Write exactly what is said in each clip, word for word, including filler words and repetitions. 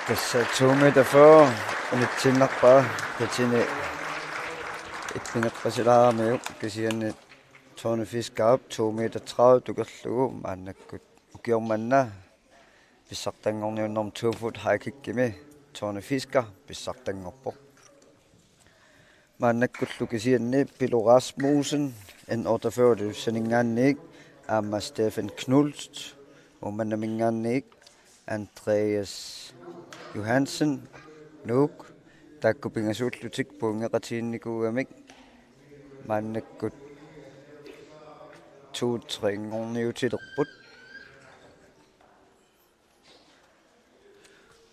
Tassa to meter fyrre unitsiinnarpaa, tatini ippineqqasilaaramiuk, kisianni Tony Fiskerip to meter tredive tukerlugu maannakkut ukioq manna pissartanngorniunnermi two foot high kickimi Tony Fisker pissartanngorpoq. Maannakkullu kisianni Pilu Rasmussen, N otteogfyrre Ilulissaninngaanniit, aamma Steffen Knust, Uummannaminngaanniit, Andreas Johansen, Nuuk, taakku pingasuullutik pointeqatigiinnikuugamik maannakkut to-tre-nngorniutilerput.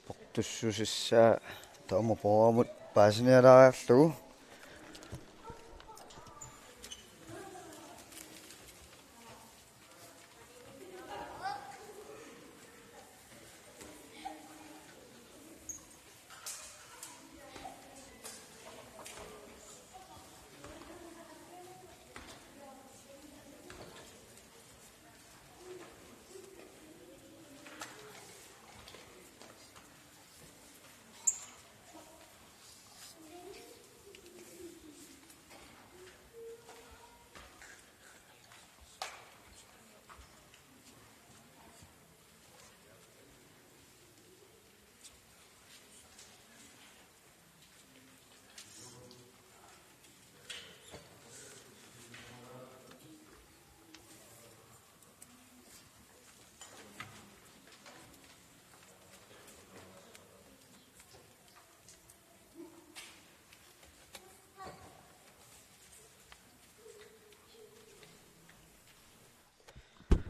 Portussusissaa taama programmut paasinialaariarlugu.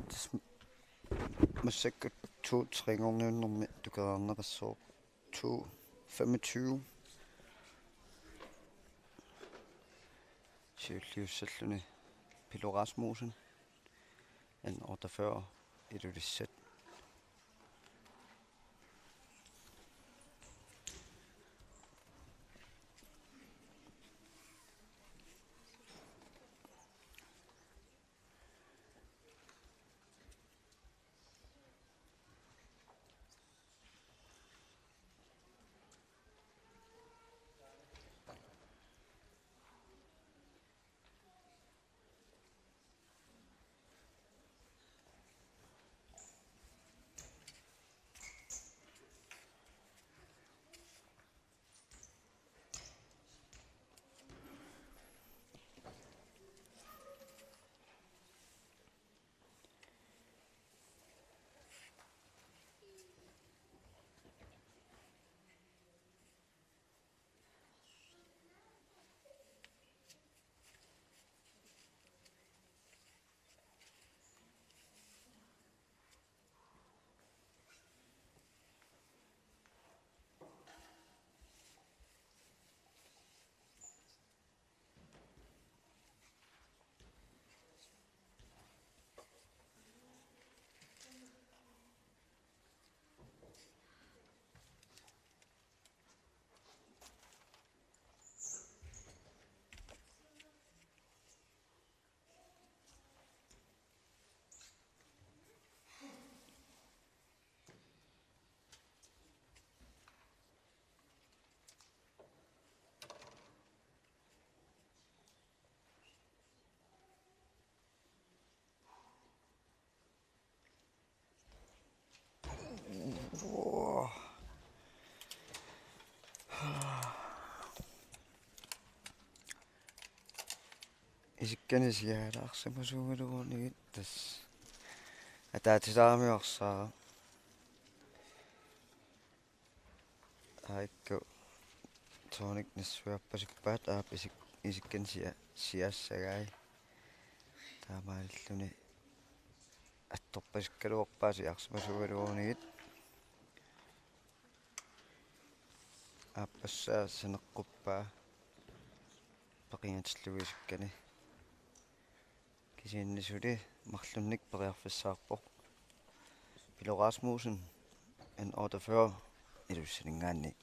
Tassa massakkut to-tre-nngorniunnermi tukeraarneqassaaq to femogtyve. Siulliussalluni Pilu Rasmussen, N otteogfyrre, Ilulissat. Isikkanik siaalaarsimasuugaluarnigit tassa ataatsilaaramiuk arsaaraq. Aajuku Tonyp nassuiarpasippaat aap isik-, isikkanik sia-, siaassagai. Taamaalilluni attorpasikkaluarpaa siaarsimasuugaluarnigit. Aappassaa saneqquppaa peqingatillugu isikkani. Kisianni suli marlunnik periarfissaarpoq. Pilu Rasmussen, N otteogfyrre, Ilulissaninngaanniit.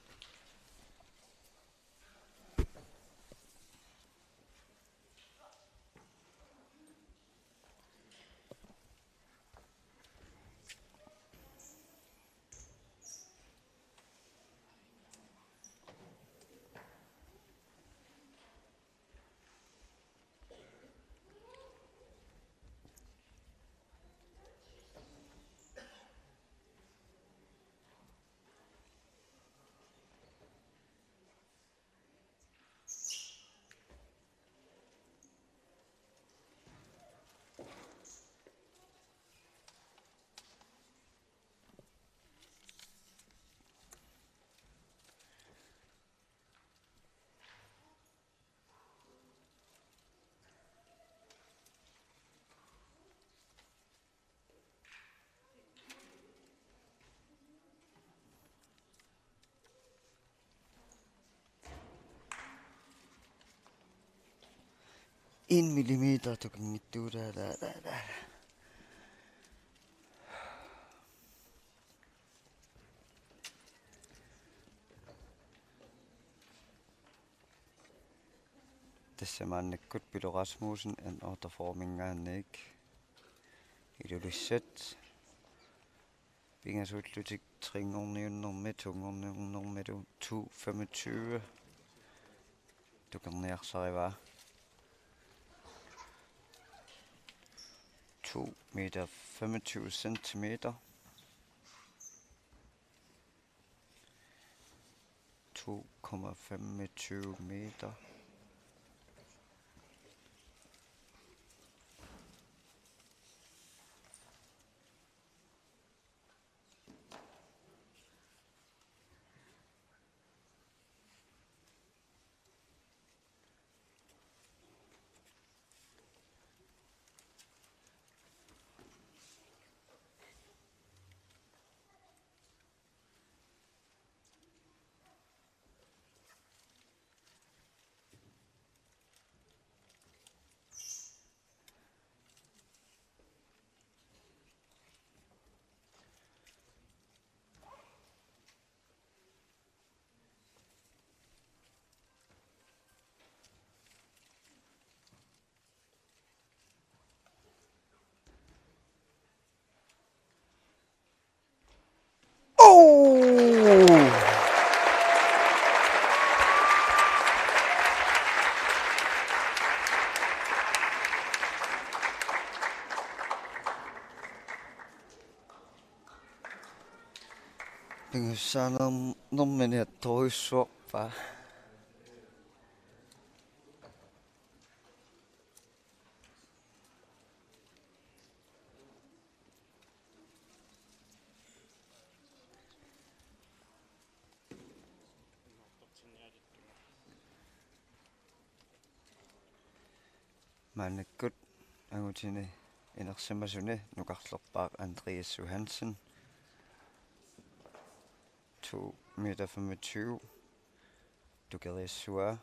En millimeter tukinngitsuutaa. Tassa maannakkut Pilo Rasmussen N otteogfyrre-minngaanniit Ilulissat. Pingasuullutik trinngorniunnermi, tungorniunnermilu to femogtyve tukinniarsarivaa. To meter femogtyve centimeter. To komma femogtyve meter. Oh! Pingajussaanermini attorujussuarpaa. Maannakkut angutini inersimasuni nukarlerpaaq Andreas Johansen, to meter femogtyve, tukeriassuaa.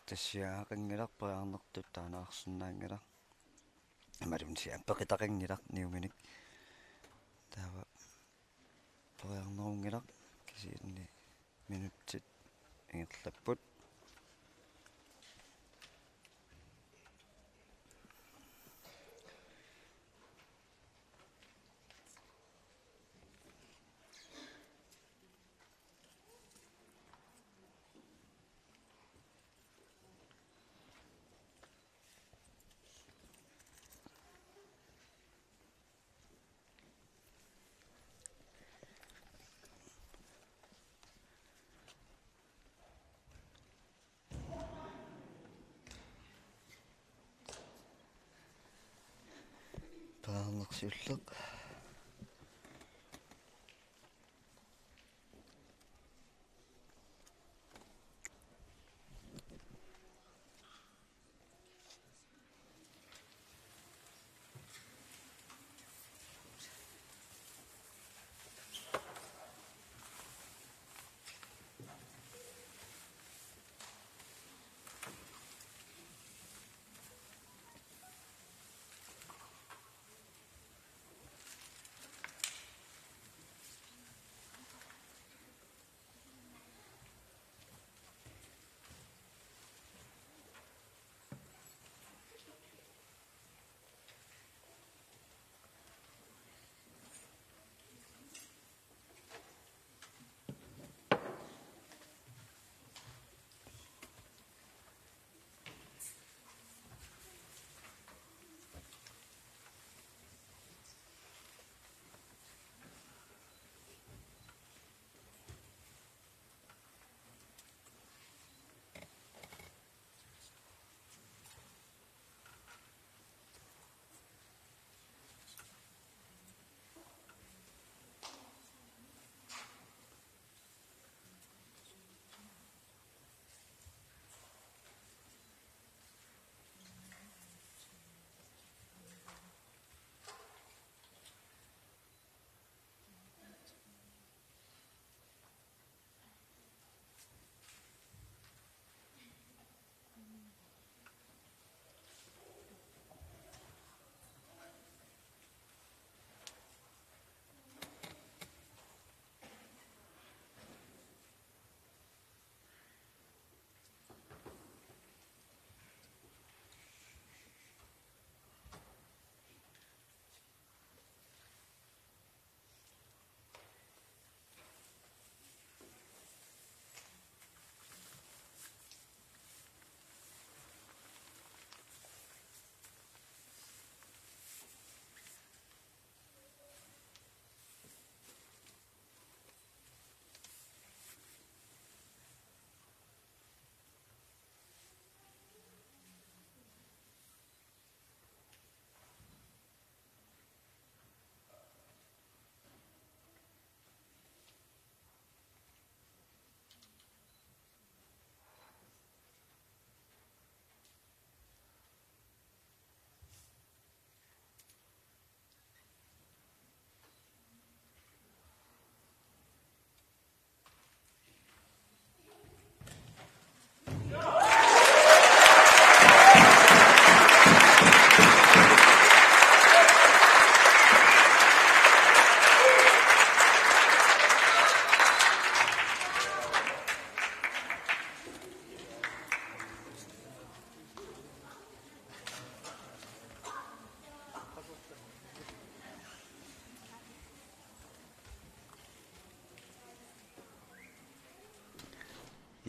Tassa siaaqanngilaq, periarnertut taanaarsinnaanngilaq. Imaluunniit siaappeqitaqanngilaq niuminik. Taava periarnerunngilaq, kisianni minutsit ingerlapput. Siulleq.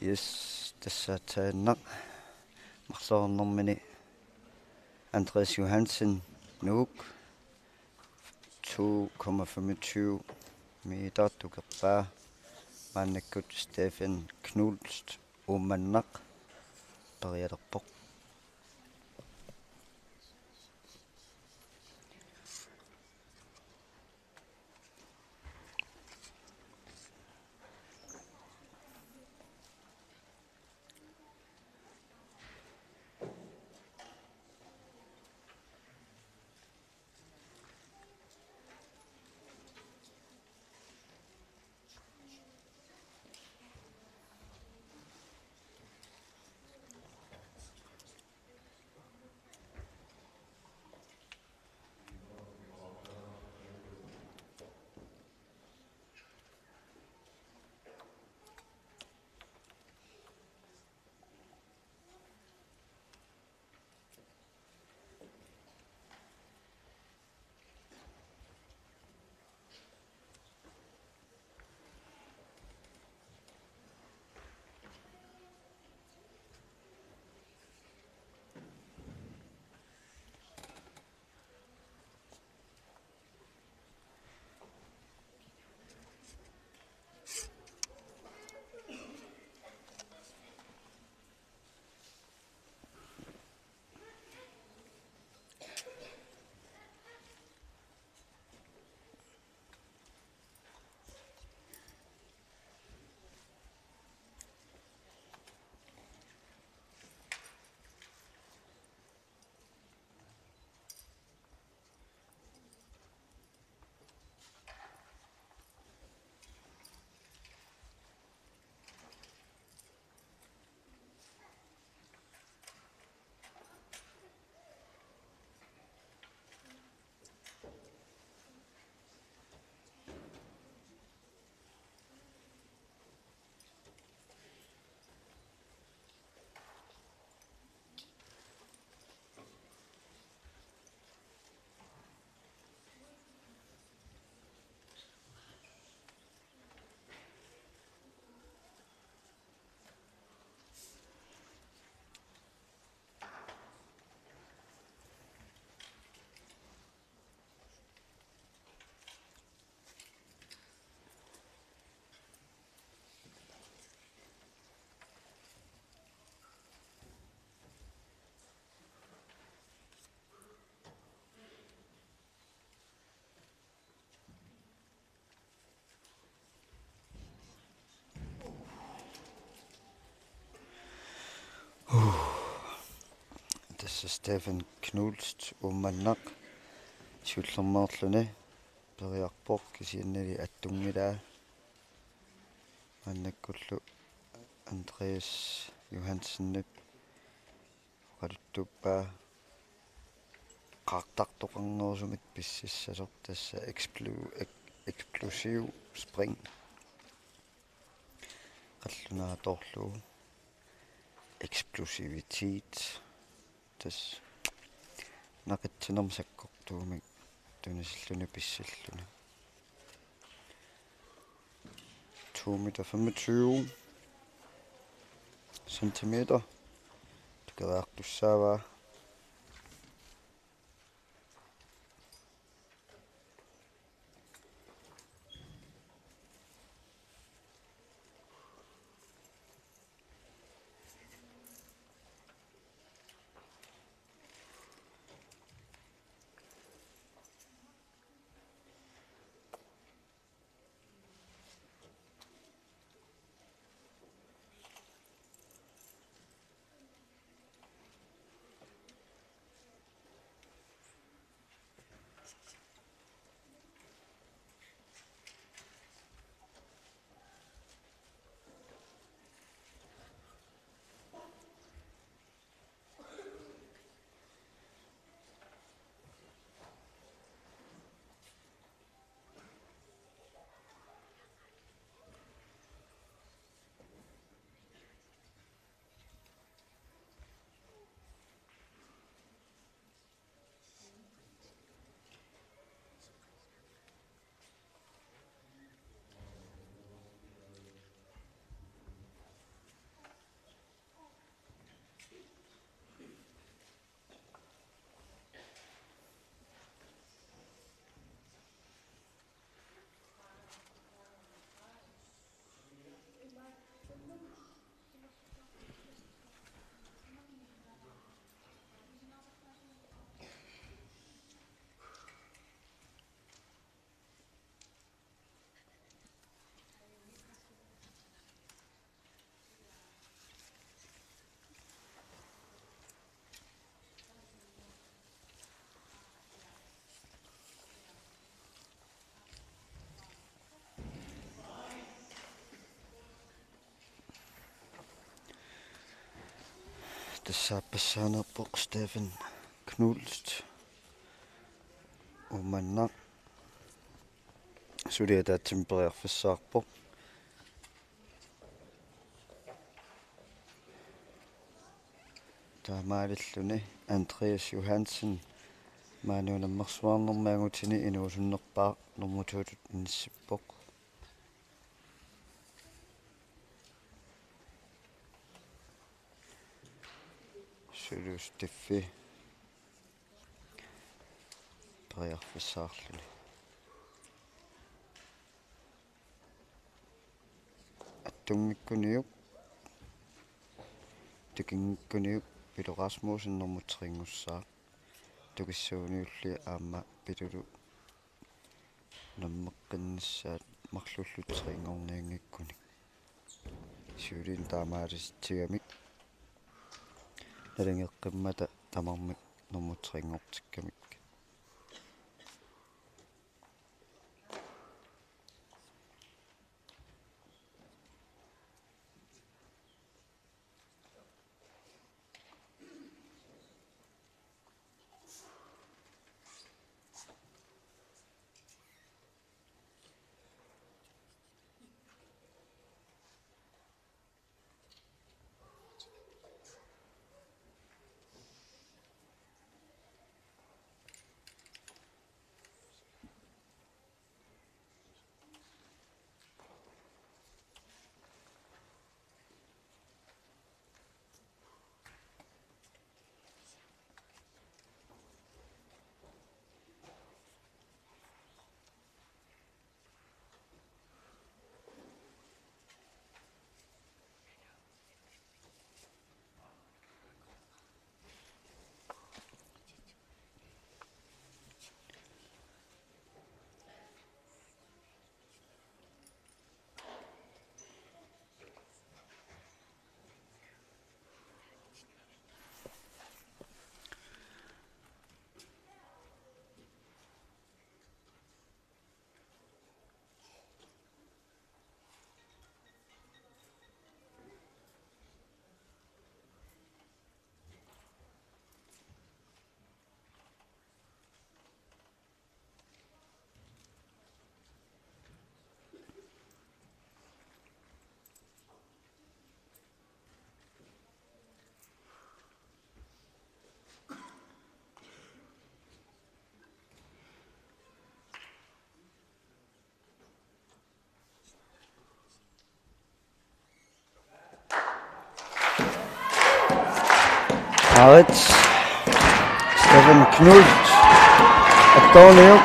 Yes, tassa aatsaannaq marloriarnermini Andreas Johansen, Nuuk, to komma femogtyve meter tukerpaa, maannakkut Stefan Knust, Uummannaq, perialerpoq. Tassa Steffen Knudsen Uummannaq siullermeerluni periarpoq, kisiannili attunngilaa. Maannakkullu Andreas Johansenip oqaluttuuppaa qaartartoqarnerusumik pissassasoq, tassa eksplo-, ek-, eksplosiv spring. Qallunaatoorlugu eksplosivitet. Tassa naqitsinermik sakkortuumik tunisilluni pissalluni. To meter femogtyve centimeter. Tukeriartussaavaa. Tassa aappassaanerpoq Steffen Knudsen Uummannaq. Suli ataatsimik periarfissaarpoq. Taamaalilluni Andreas Johansen maani unammersuarnermi angutini inuusunnerpaaq nummer to-tut inissippoq. Suli Steffi periarfissaarluni. Attunngikkuniuk, tukinngikkuniuk Pilo Rasmussen nummer tre-nngussaaq. Tukissagunikkulli aamma Pilolu unammeqqinnissaat marluullutik tre-nngornianngikkunik. Siuliini taamaalitsigamik. Naligeqqimmata tamarmik nummer tre-nngortikkamik. Arit. Stefan Knud. Attorniuk.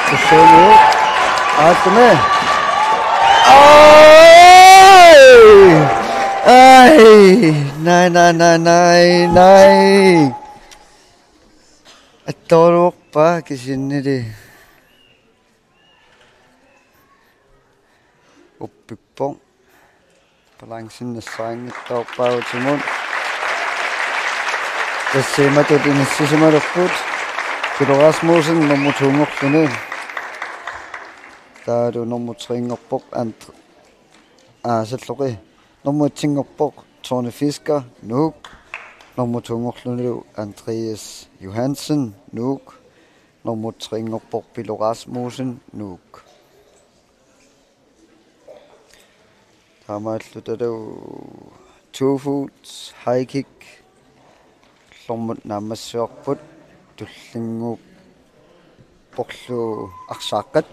Kussuuniuk. Aatme. Ai! Ai! Nej, nej, nej, nej, nej. Attoruorpaa kisiannili. Uppippoq. Balancen nassaanngitsoorpaavutimut. Tassa imatut inissisimalerput. Pilo Rasmussen nummer to-nngorluni. Taavalu nummer tre-nngorpoq Ant-, aa, salloqi. Nummer et-inngorpoq Tony Fisker, Nuuk. Nummer to-nngorlunilu Andreas Johansen, Nuuk. Nummer tre-nngorpoq Pilo Rasmussen, Nuuk. Taamaalillutalu two foot high kick-imi naammassivarput, tullinnguupporlu arsaaqqat.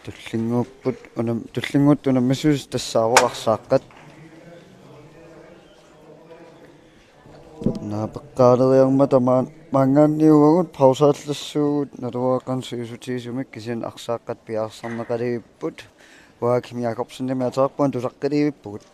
Tullinnguupput unam-, tullinnguuttut unammissuseq tassaavoq arsaaqqat. Naapeqqaaleriarmata maan-, maanngaanniit uagut pausaallassuugut, naluara qanoq sivisutigisumik, kisianni arsaaqqat piareersarneqalerput. Uanga Kim Jakobsenimik ateqarpunga, tusaqqilivippugut.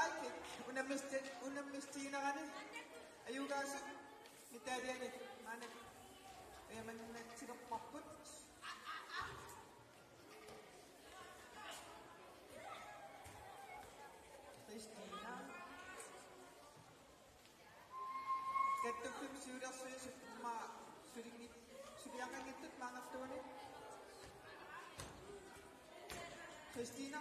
Alfik, unammisti-, unammistiinerani, ajugaasut, medaljani, maanna, ajamannatsilerparput. Kristina. Kattuffiup siulersuisut immaqa sulinngit-, suliaqanngitsut maannakkut. Kristina.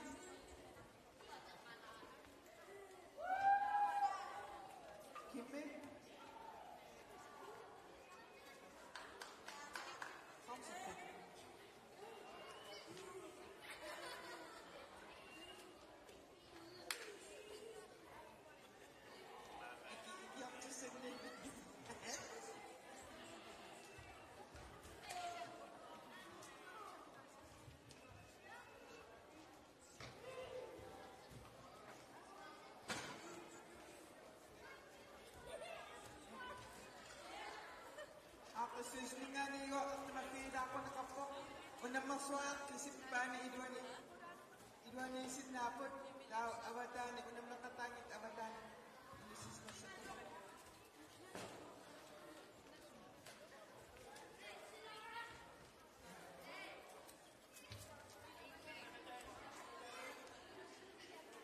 Kimmi. Aaqqissuisuninngaanniit artumaffigilaaqquneqarpoq. Unammersuaq kisippaani iluani, iluaniisinnaapput, taava avataani, unammeqataanngitsoq avataani. Unammissimassapput.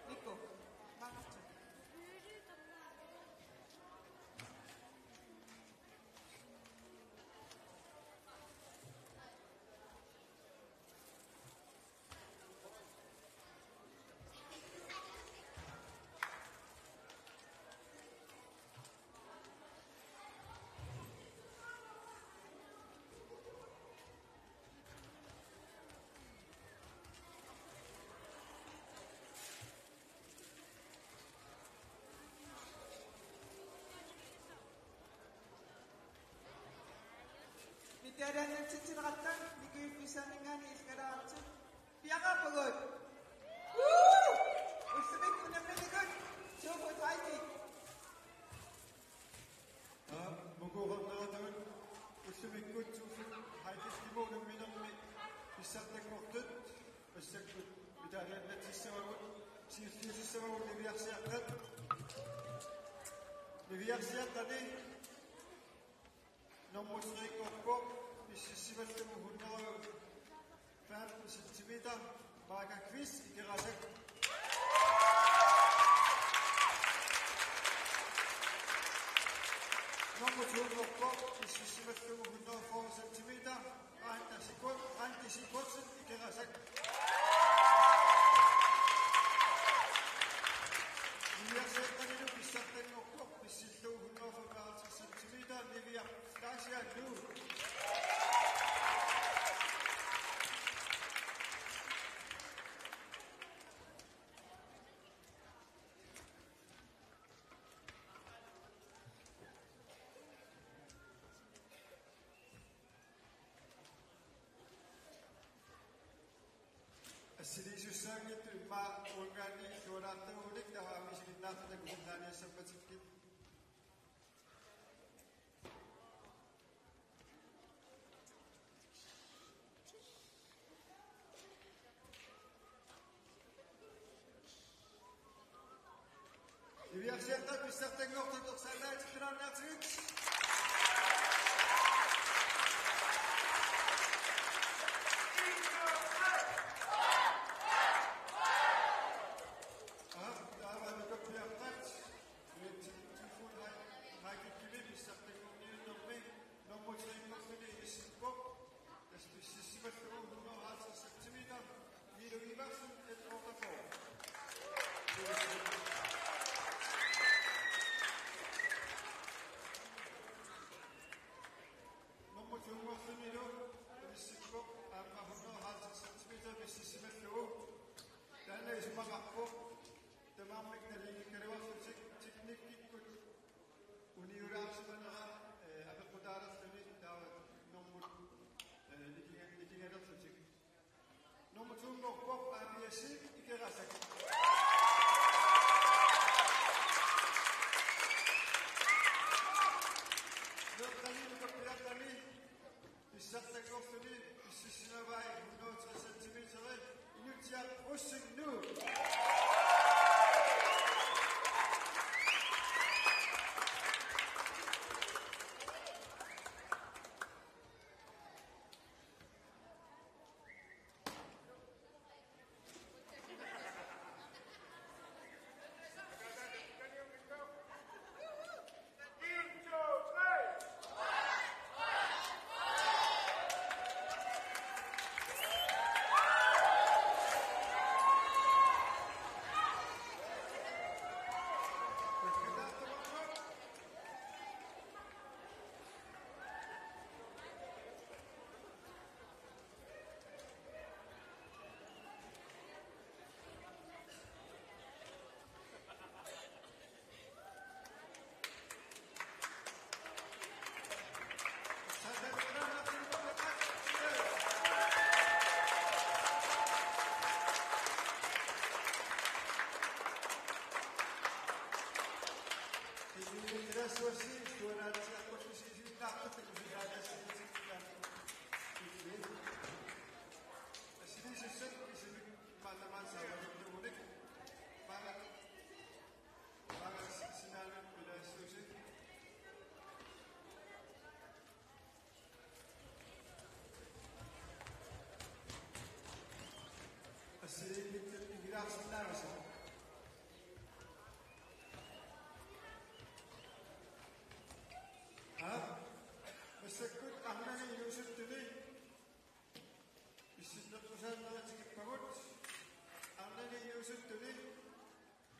Mikko, maannakkut. Medaljat nassiussineqartut Nikiiffiussaninngaanniit isikkalaaritsi. Piaqarpugut. Woo! Ullumikkut unamminikut. Suugut Heidi. Aa, mukuuqarneratut ullumikkut suugut Heidimut unamminermi pissartanngortut. Massakkut medaljat nassissavagut, siulliussissavagut niviarsiaqqat. Niviarsiaqqani nummer tre-kkorpoq, pississimallugu hundrede femten centimeter, Marka Kvist, Ikerasak. Nummer to-kkorpoq, pississimallugu hundrede fyrre centimeter, Randi Sigurd-, Randi Sigurdsen, Ikerasak. Niviarsiaqqanilu pissartanngorpoq, pissillugu hundrede femoghalvtreds centimeter, Niviaq Laasiannguaq. Assiliisussaanngitsut immaqa uanngaanniit tualaartagunik taava aamma isiginnaartut takusinnaaniassammatikkit. Niviarsiaqqat pissartanngortut ersarinnaatittuaannartigit. Aa, taava nukappiaqqat. Uatsinnut Typhoon High-, High Kickimi pissartanngorniunnermi nummer tre-kkorpini inissippoq. Tassa pississimallugu hundrede og halvtreds centimeter, Milo Iversen, et otteogfyrre. Nummer to-nngorlunilu inissippoq, aamma hundrede og halvtreds centimeter pississimallugu. Taanna isumaqarpoq. Tamarmik naligiikkaluarlutik teknikkikkut uniulaarsimanera, eh, apeqqutaalerluni taava normut, eh, nikinga-, nikingalerlutik. Nummer to-nngorpoq A B S-ip Ikerasak. Meeqqani nukappiaqqani pissartanngorluni pississimavai hundrede og tres centimeter, Inutsiaq Rosing Nuuk. Massakkut arnani inuusuttuni pissinneqqusaannerit tikippagut. Arnani inuusuttuni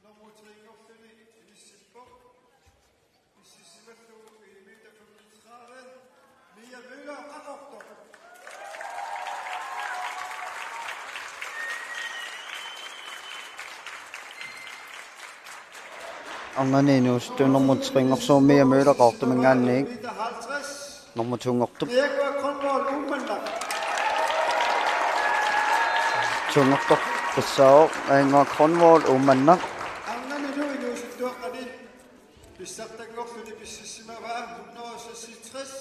nummer tre-nngorluni inissippoq. Pississimallugu en meter femogtredive, Mia Møller, Qaqortoq. Arnani inuusuttuni nummer tre-nngorsuuvoq Mia Møller Qaqortuminngaanniit. Nummer to-nngortup. Erik Grønvold, Uummannaq. To-nngortoq tassaavoq Erik Grønvold, Uummannaq. Arnani inuusuttuaqqani pissartanngorluni pississimavaa hundrede seksogtres,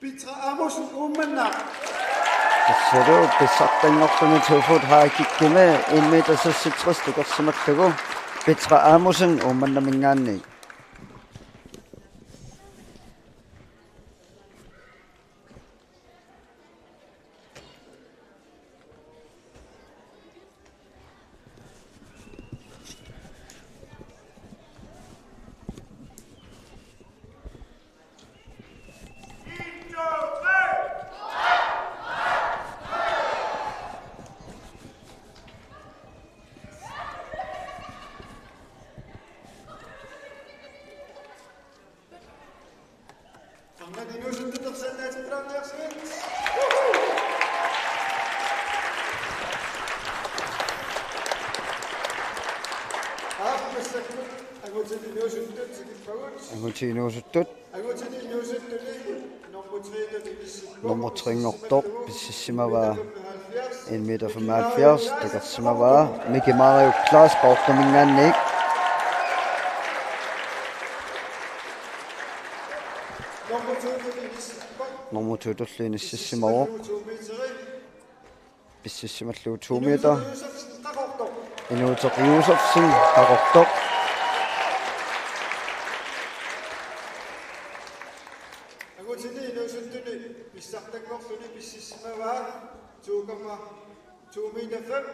Petra Amundsen, Uummannaq. Tassalu pissartanngorluni to fod high kickimi en meter seksogtres tukersimallugu Petra Amundsen Uummannaminngaanniit. Angutit inuusuttut. Nummer tre-nngortoq pississimavaa en meter femoghalvfjerds, tukersimavaa Miki Mario Klaas Qaqortuminngaanniit. Nummer to-tullu inississimavoq. Pississimallugu to meter. Inuuteq Josefsen, Qaqortoq. Angutini inuusuttuni pissartanngorluni pississimavaa to komma to meter fem.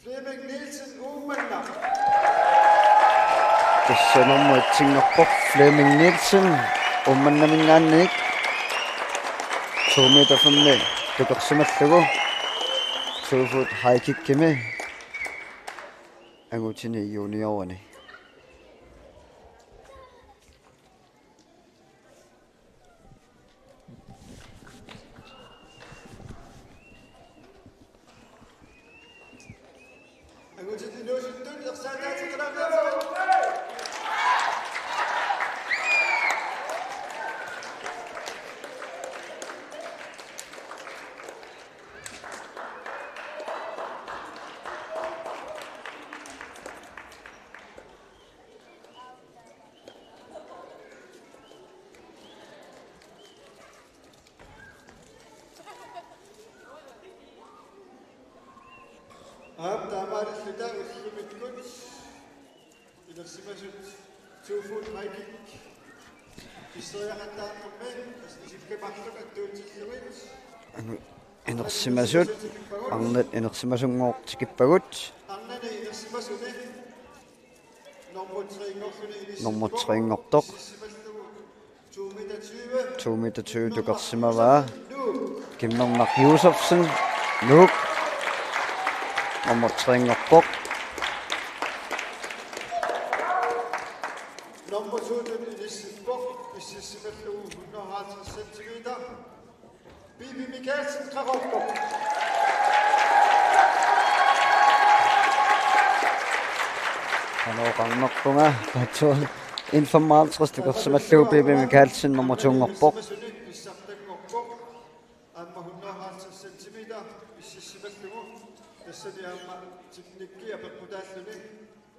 Flemming Nielsen, Uummannaq. Tassa nummer et-inngorpoq Flemming Nielsen, Uummannaminngaanniit. To meter femmi tukersimallugu to fod high kickimi angutini juniorini. Aap, taamaalilluta ullumikkut inersimasut to fod high kick pisseriaqattaarnermi isikka marluk attuutillugit. Inersimasut, arnat inersimasunngooq tikippagut. Arnani inersimasuni nummer tre-nngortoq. To meter tyve tukersimavaa Kimmernaq Josefsen, Nuuk. Nummer tre-nngorpoq. Nummer to-tullu inissippoq, pississimalluni hundrede og halvtreds centimeter. Bibi Mikaelsen, Qaqortoq. Qanoq oqarnerpunga, taatsoq en femoghalvtreds tukersimallugu Bibi Mikaelsen nummer to-nngorpoq. Aamma hundrede og halvtreds centimeter pissisimallugu, tassani aamma teknikki apeqqutaalluni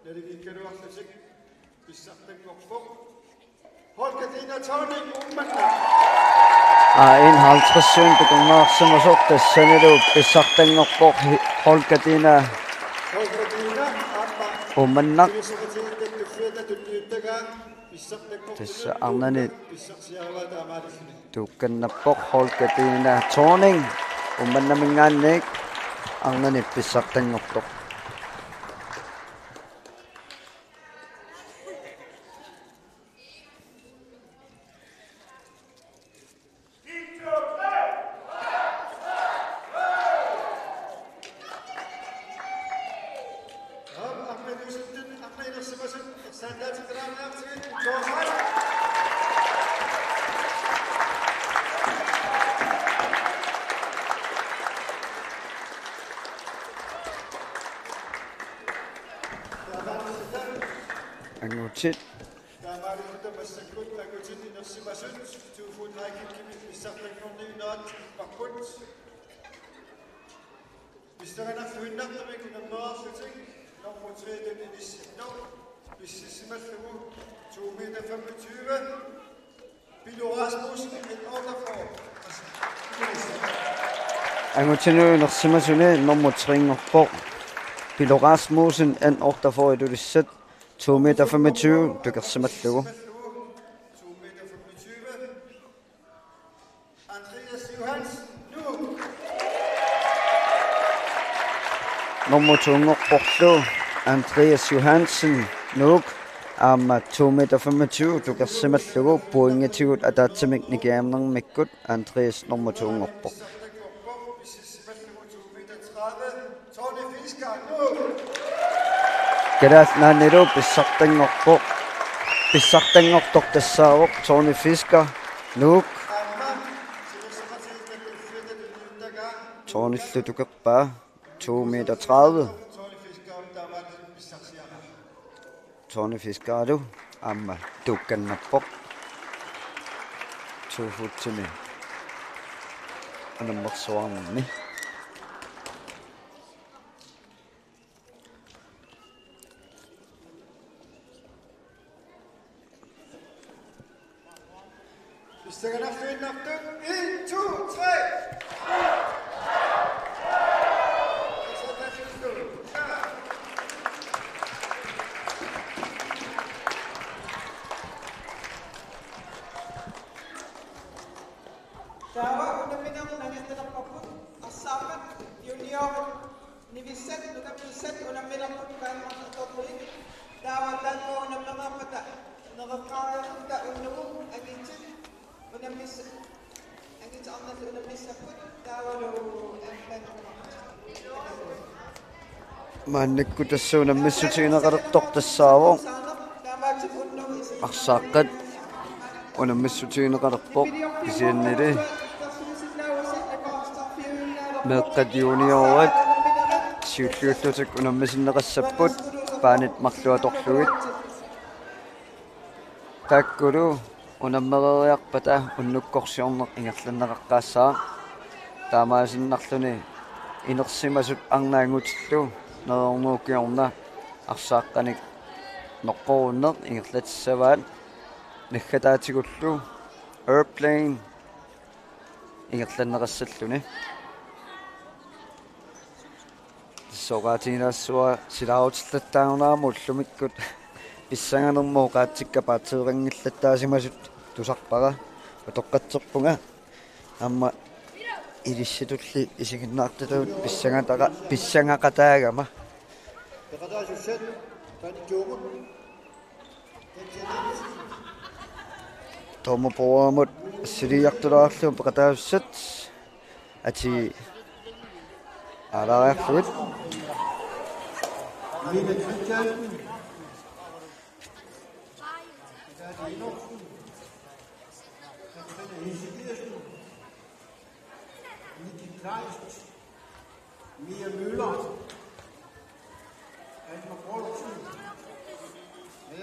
naligiikkaluarlutik. Pissartanngorpoq. Holger Dina Thorning, Uummannaq. A enoghalvtreds takornariarsimasoq tassanilu pissartanngorpoq Holger Dina. Holger Dina, aamma. Uummannaq. Illuatungaani tuffiata tunniuttagaa pissartanngorpoq. Tassa arnani pissarsiaraa taamaalilluni. Tuukkannappoq Holger Dina Thorning. Uummannaminngaanniit arnani pissartanngorpoq. Angutit. Taamaalilluta massakkut angutit inersimasut to fod high kickimi pissartanngorniunnerat ipparput. Pissanganarluinnartumik unammereerlutik nummer tre-tut inissittoq pissisimallugu to meter femogtyve. Pilo Rasmussen, N otteogfyrre. Angutinut inersimasuni nummer tre-nngorpoq Pilo Rasmussen, N otteogfyrre Ilulissat, to meter femogtyve tukersimallugu. Andreas Johansen, Nuuk. Nummer to-nngorporlu Andreas Johansen, Nuuk, aamma to meter femogtyve tukersimallugu pointitigut ataatsimik nikingaarnermikkut Andreas nummer to-nngorpoq. Kalaallit Nunaannilu pissartanngorpoq. Pissartanngortoq tassaavoq Tony Fisker, Nuuk. Tonyllu tukerpaa to meter tredive. Tony Fiskerilu aamma tuukkannappoq. To footimi unammersuarnermi. Pissanganarluinnartut, en, to, tre. Taava unamminerit nangittulerparput, arsaaqqat juniorit nivissat, nukapiissat unammilerput paannertorluit. Taava taakku unammereerpata nereqqaariarluta unnugu angitit unammis-, angitit arnallu unammissapput taavalu aamma Maannakkut tassa unammissutigineqalertoq tassaavoq arsaaqqat unammissutigineqalerpoq kisiannili meeqqat juniorit siulliullutik unammisinneqassapput paanit marluk atorlugit. Taakkulu unammereeriarpata unnukkorsiorneq ingerlanneqaqqaassaaq. Taamaasinnarluni inersimasut arnat angutillu nerernuukkiorna arsaaqqanik noqqorunneq ingerlatissavaat naggataatigullu Airplane ingerlanneqassalluni. Soqaatiinaassua silaarutillattaarnerama ullumikkut pissanganermut oqaatsikka paatseeqanngillattaasimasut tusarpara utoqqatserpunga aamma ilissitulli isiginnaartutut pissangatara pissangaqataagama. Tomo Poamut assiliartulaarlugu peqataasussat ati aalaariarlugit. Mia Møller. Alma Poulsen.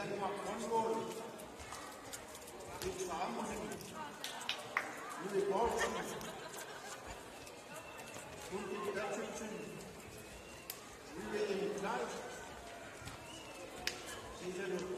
Alma Grønvold. Victor Amundsen. Louis Poulsen. Ludvig Bertelsen. Ludvig Kleist. Peter Lund.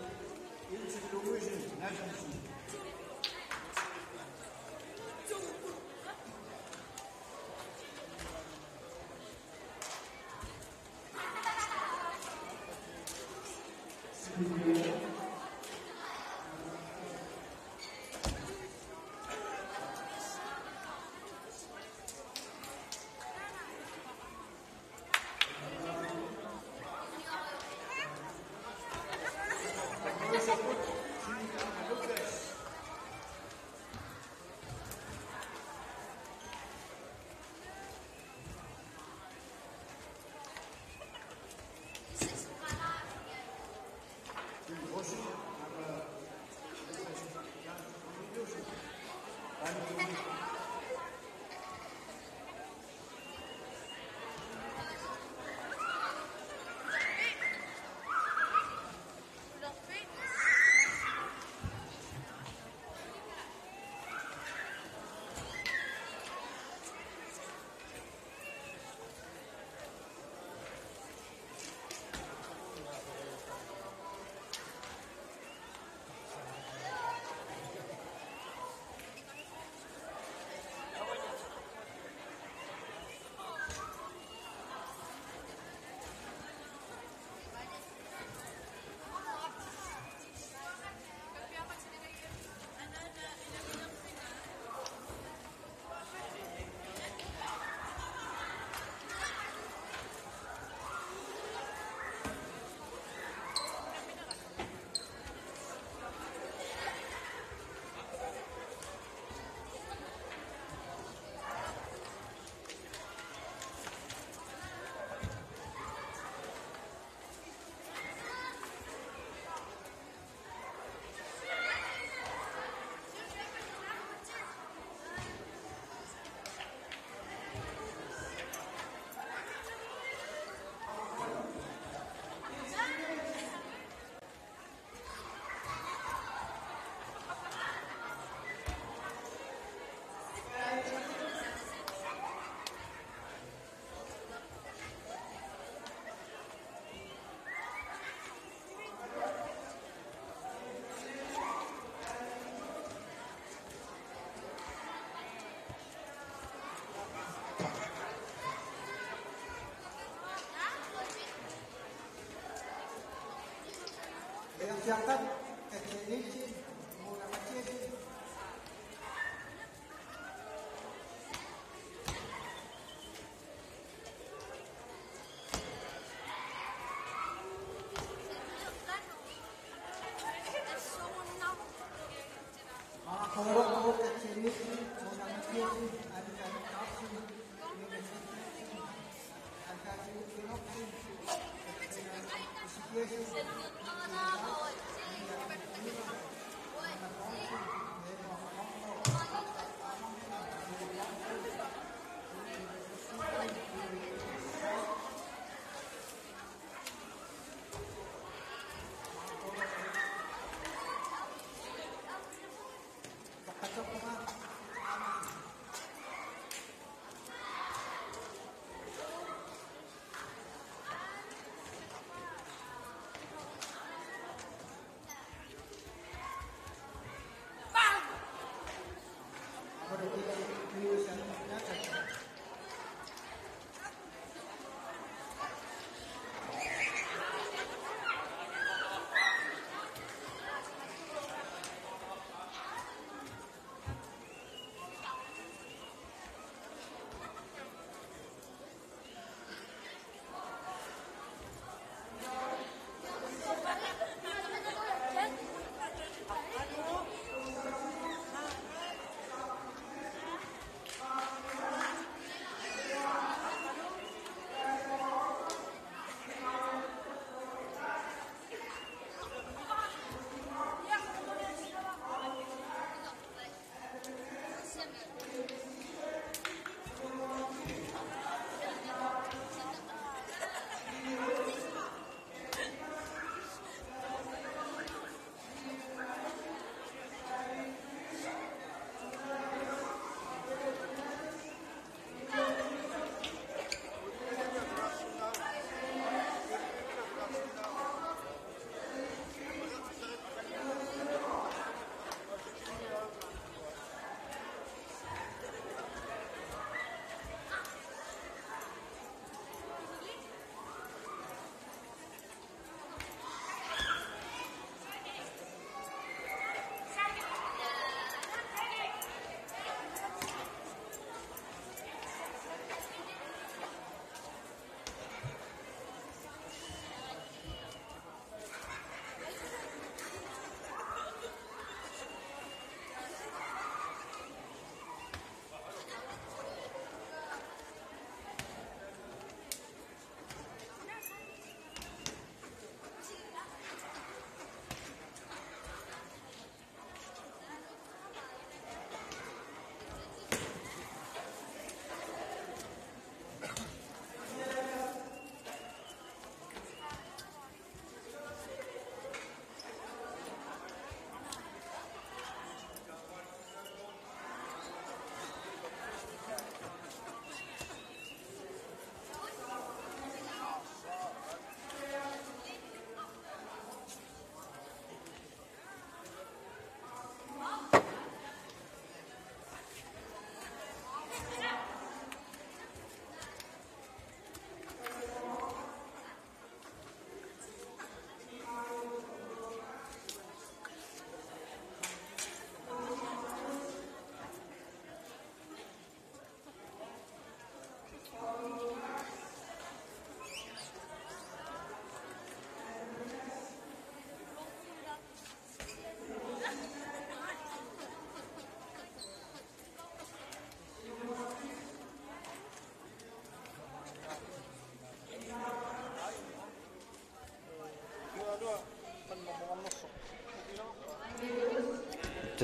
Periarfissaqaat, Katja Nielsen, Mona Mathiassen.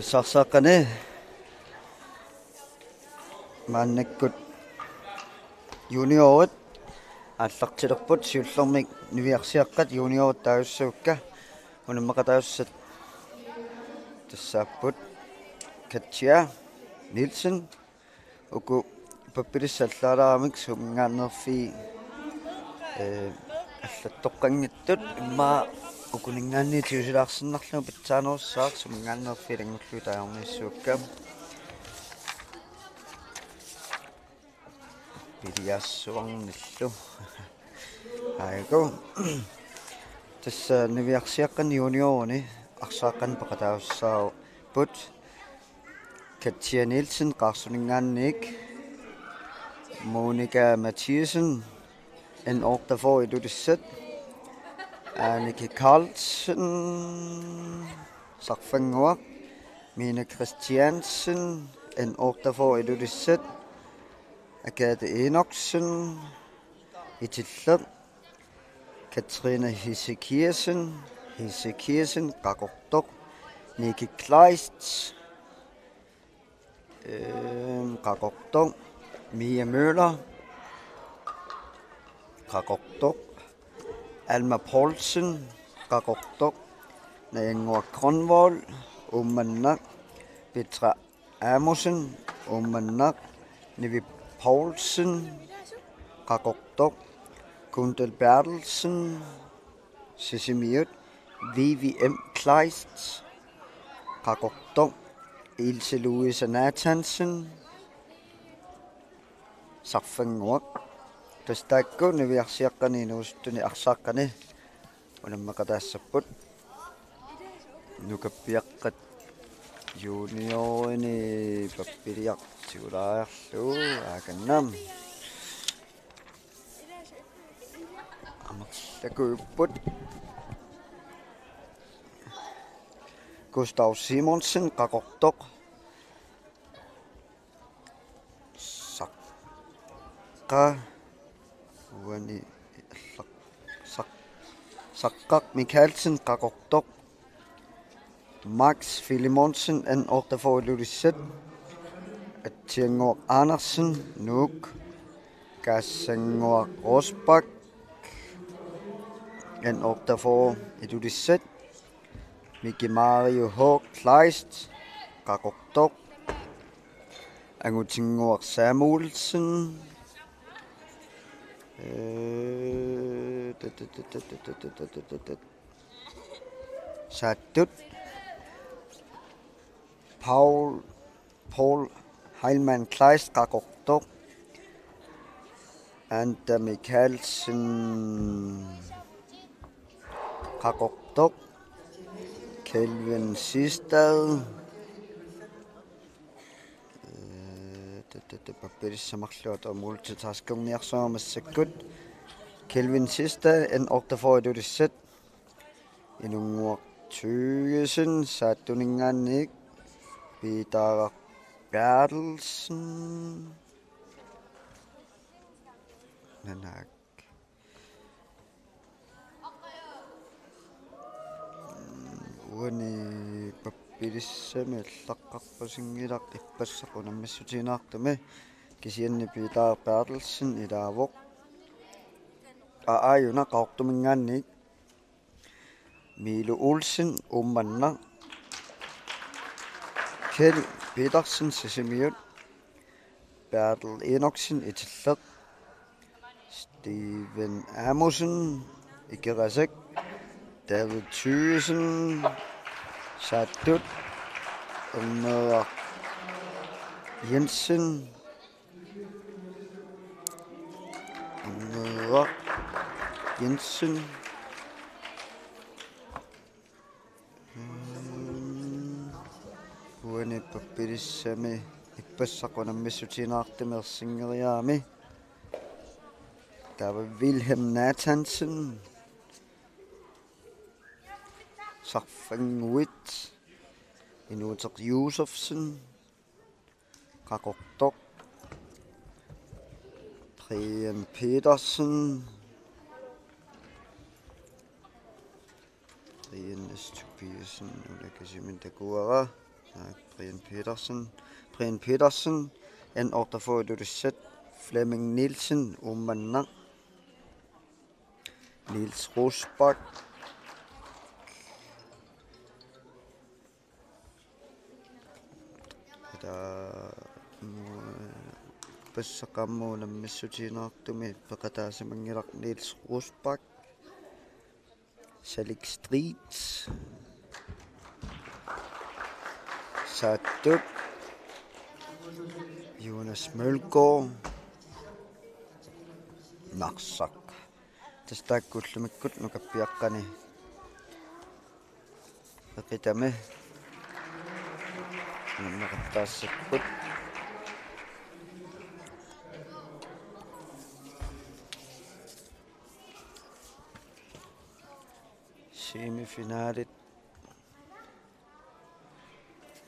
Sarsaaqqani maannakkut juniorit aallartilerput, siullermik niviarsiaqqat juniorit taagussaakka. Unammaqataasussat tassaapput Katja Nielsen, uku pappilissat allaalaaramik suminngaanneerfiit, ee, allattoqqanngitsut, immaqa ukuninngaanniit tigusilaarsinnarlugu pitsaanerussaaq, suminngaanneerfiit ilanngullugit taagorniassuakka. Piliassuarnillu. Aajuku. Tassa niviarsiaqqani juniorini arsaaqqani peqataasussaapput. Katja Nielsen, Qaarsuninngaanniit. Monika Mathiassen, N otteogfyrre Ilulissat. Annika Carlsen, Sarfannguaq. Mine Christiansen, N otteogfyrre Ilulissat. Agathe Enoksen, Itilleq. Katrine Hesekiassen, Hesekiassen, Qaqortoq. Nikki Kleist, ehm, Qaqortoq. Mia Møller, Qaqortoq. Alma Poulsen, Qaqortoq. Najannguaq Grønvold, Uummannaq. Petra Amussen, Uummannaq. Nivi Poulsen, Qaqortoq. Kundal Berthelsen, Sisimiut. Vivi M. Kleist, Qaqortoq. Ilse Louise Nathansen, Sarfannguaq. Tassa taakku niviarsiaqqani inuusuttuni arsaaqqani unammaqataassapput. Nukappiaqqat juniorini pappiliaq tigulaariarlugu, aakannam. Amerlakuupput. Gustav Simonsen, Qaqortoq. Saqqa-, uani allaq-, Saq-, Saqqaq Mikaelsen, Qaqortoq. Max Filemonsen, N otteogfyrre Ilulissat. Atsiannguaq Andersen, Nuuk. Kaassannguaq Rosbach, N otteogfyrre Ilulissat. Miki Mario H. Kleist, Qaqortoq. Angutinnguaq Samuelsen. Øh, tut, tut, tut. Saattut. Paul, Paul Heilmann Kleist, Qaqortoq. Anda Mikaelsen, Qaqortoq. Kelvin Sistad. Øh, tut, tut, tut, pappilissat marluk atuarmut multitaskerniarsaramik massakkut. Kelvin Sistad, N otteogfyrre Ilulissat. Inunnguaq Thygesen, Saattuninngaanniit. Peter Berthelsen. Nanak. Uani pappilissami allaqqarpasinngilaq ippassaq unammissutigineqartumi, kisianni Peter Berthelsen ilaavoq. Aa, aajuna Qaqortuminngaanniit. Miilu Olsen, Uummannaq. Kjeld Petersen, Sisimiut. Bertel Enoksen, Itilleq. Steven Amussen, Ikerasak. David Thygesen, Saattut. Erneeraq Jensen. Erneeraq Jensen. Uani pappilissami ippassaq unammissutigineqartumi ersinngeriarami. Taava Wilhelm Nathansen. Sarfannguit. Inuuteq Josefsen. Qaqortoq. Brian Petersen. Brian S. Tobiassen, una kisimi takuara. Brian Petersen. Brian Petersen. N otteogfyrre Ilulissat. Flemming Nielsen. Uummannaq. Niels Rosbach. Ila passaqammut unammissutigineqartumi peqataasimanngilaq Niels Rosbach. Salik Strids. Saattut. Jonas Mølgaard. Narsaq. Tassa taakku ullumikkut nukappiaqqani peqitami unammeqattaassapput. Semifinalit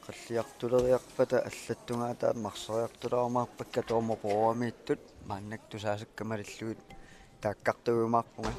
qalliartuleriarpata allattungaataat marseriartularumaarpakka Toomoramiittut, maannakkut tusaasakka malillugit taakkartuujumaarpunga.